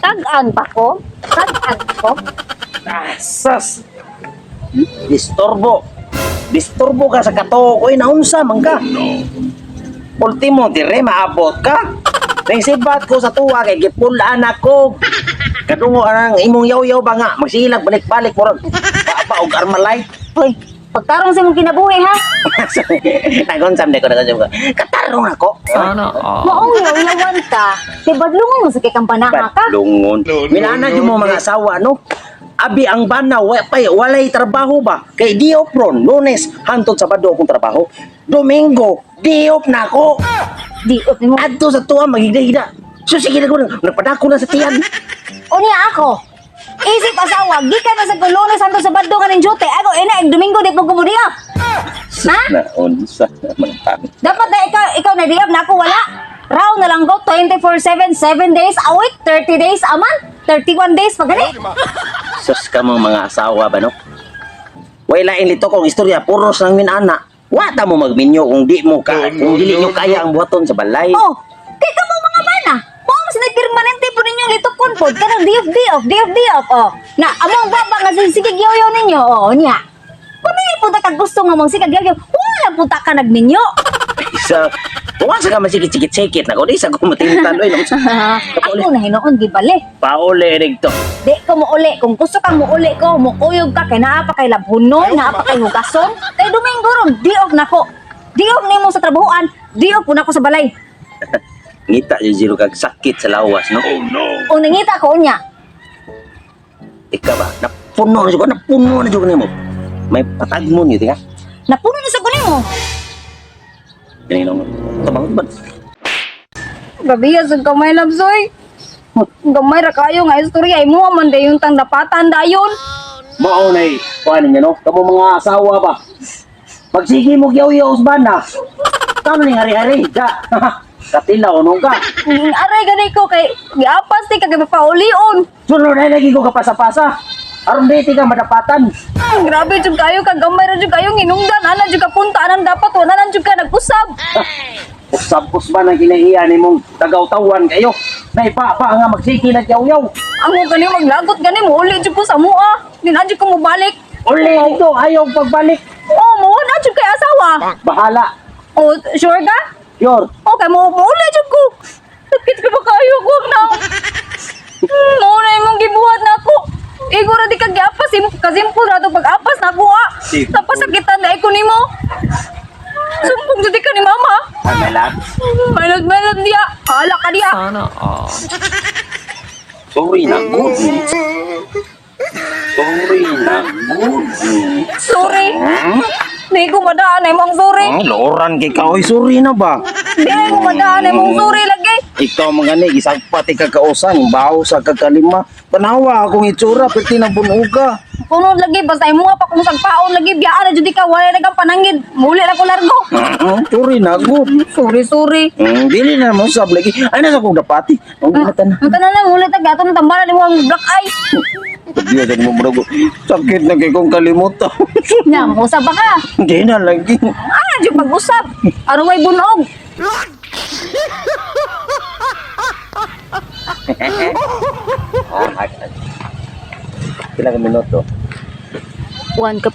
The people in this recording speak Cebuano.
Tag-an pa ko? Tag-an ko? Asas. Disturbo. Disturbo ka sa kato ko, naunsa man ka. Ultimo dire maabot ka. Nang sibat ko sa tuwa kay gipulaan ako. Kadungo ang imong yaw-yaw ba nga magsilag balik-balik murag pa og Armalite. Hoy, pagtarong sa imong kinabuhi ha. Nagonsam de ko, nagonsam ko. Katarong ako. Sana all. Maong yaw-yawan ka. Kay badlungon mo sa kay kampanaha ka. Badlungon. Minana jud mo mga asawa, no? Abi ang bana, wa pay walay trabaho ba? Kay di off ron, Lunes hantod Sabado akong trabaho. Domingo, di off na ako. Di up nimo. Adto sa tuwa magigda-higda. So sige na ko, nagpadako na sa tiyan. Unya ako. Isip asawa, gikan na sa Lunes hantod Sabado ka ning duty. Ako ina ig Domingo di po ko mo diap. Ha? Na unsa man ta. Dapat na ikaw na diap na ako wala. Raw na lang ko 24/7, 7 days a week, 30 days a month, 31 days pa gani. Sus ka mo mga asawa ba, no? Way lain lito kong istorya, puros nang minana. Wa ta mo magminyo kung di mo ka, kung dili nyo kaya ang buhaton sa balay. Oh, kay kamo mga bana. Mao mas na permanente po ninyong litukon pod kanang day off, day off, day off, day off. Oh. Na among baba nga sige gyoyo ninyo. Oh, nya. Kung dili po ta ka gusto nga mong sige gyoyo, wala po ta ka nagminyo. Sa Bukan sa ka masikit-sikit-sikit na ko, di sa ko matintan. Oy, naku, Ako na hinuon gibali. Pauli rigto. Di ko muuli. Kung gusto kang muuli ko, mukuyog ka kay naa pa kay labhunon, naa pa kay hugason. Kay Domingo ron, di off nako. Di off nimo sa trabahoan, di off po nako sa balay. Ngita yung zero kag sakit sa lawas, no? O nangita ko niya. Ika ba, napuno na jud ko, napuno na jud ko nimo. May patag mo niyo, tika. Napuno na sa kunin mo. Ganyan lang. Tabang ba? Grabe sa gamay labsoy. Gamay ra kayo nga istorya imo man dayon tang dapatan dayon. Mao na kuan ninyo, no? Kamo mga asawa ba? Pagsige mo gyaw-yaw ba na? Kano ni hari-hari? Da. Katilaw nung ka. Aray gani ko kay giapas ni kag mapaulion. Sunod na lagi ko kapasa-pasa. Aron di ka madapatan. Grabe jud kayo kag gamay ra jud kayo nginungdan ana jud ka punta anang dapat wala lang jud ka nag-usab. Usab-us ba ng kinahiya ni mong tagaw-tawan kayo? Naipapa nga magsige na gyaw-yaw. Amo gani maglagot gani mo uli jud ko sa mua. Di na jud ko mobalik. Uli ito, ayaw pagbalik. Oh, mo na jud kay asawa. Bahala. Oh, sure ka? Yor, Okay, mo mo uli jud ko. Sakit ka ba kayo ko na? Mo na imong gibuhat na ako. Igo ra di ka giapas, kasimple ra to pag-apas na ako ah. Sige. Napasakitan na ko nimo. Sumbong jud ka ni mama. Ay, my love. My love diya. Hala ka diya. Sana all. Sorry na, good. Sorry na, good. Sorry. Di ko madaan ay mong sorry. Ang loran kay ka, oy, sorry na ba? Di ko madaan ay mong sorry lagi. Ikaw mga ni, isagpat ikaw kausan, baho sa kakalima. Tanawa akong itsura, perti na bunuga. Kunod lagi basta imo pa kung sagpaon lagi biyaan na jud ka wala na kang panangid. Muli na ko largo. Sorry na, good. Sorry, sorry. Dili na mo sab lagi. Ay, nasa kong dapati. Ang ginatan na. Ang tanan lang ulit ag ato ng tambalan nimo ang black eye. Diya sa mo murag. Sakit na kay kong kalimutan. Nya, usab ba ka? Hindi na lagi. Ah, jud pag-usab. Aron way bunog. Pila ka minuto? One ka